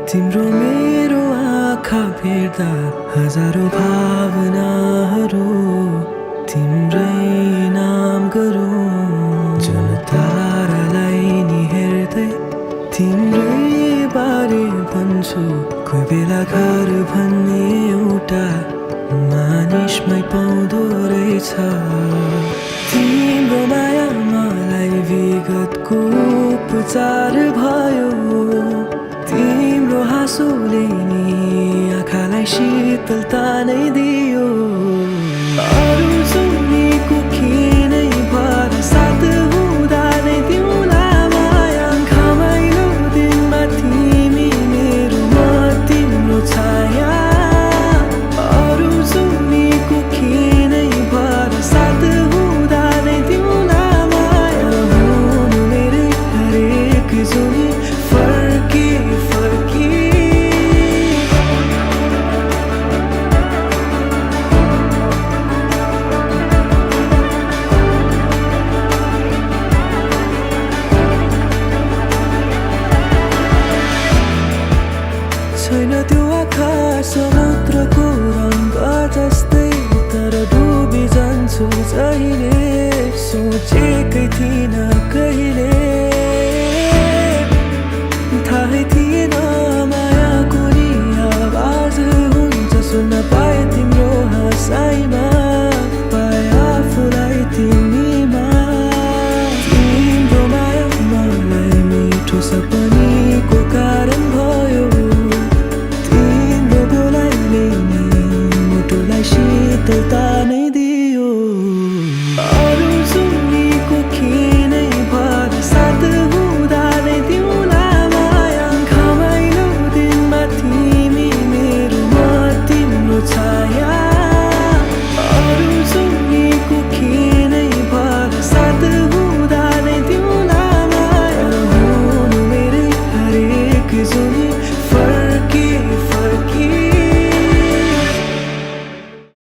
तिम्रो मेरो आँखा भेट्दा हजारौं भावनाहरू तिम्रै नाम गरौँ। जुन तारालाई नि हेर्दै तिम्रै बारे भन्छु। कोही बेला घर भन्ने एउटा मानिसमै पाउँदो रहेछ। तिम्रो माया मलाई विगतको उपचार भयो। तिम्रो हाँसोले नि आँखालाई शीतलता नै दियो। अरू जुनीको किनै भर साथ हुँदा नै तिमीलाई माया। घमाइलो दिनमा तिमी मेरो म तिम्रो छाया। अरू जुनीको किनै भर साथ हुँदा नै तिमीलाई माया। हुनु मेरै हरेक जुनी फर्की फर्की। छैन त्यो आकाश समुद्रको रङ्ग जस्तै, तर डुबी जान्छु जहिले। सोचेकै थिइनँ कहिले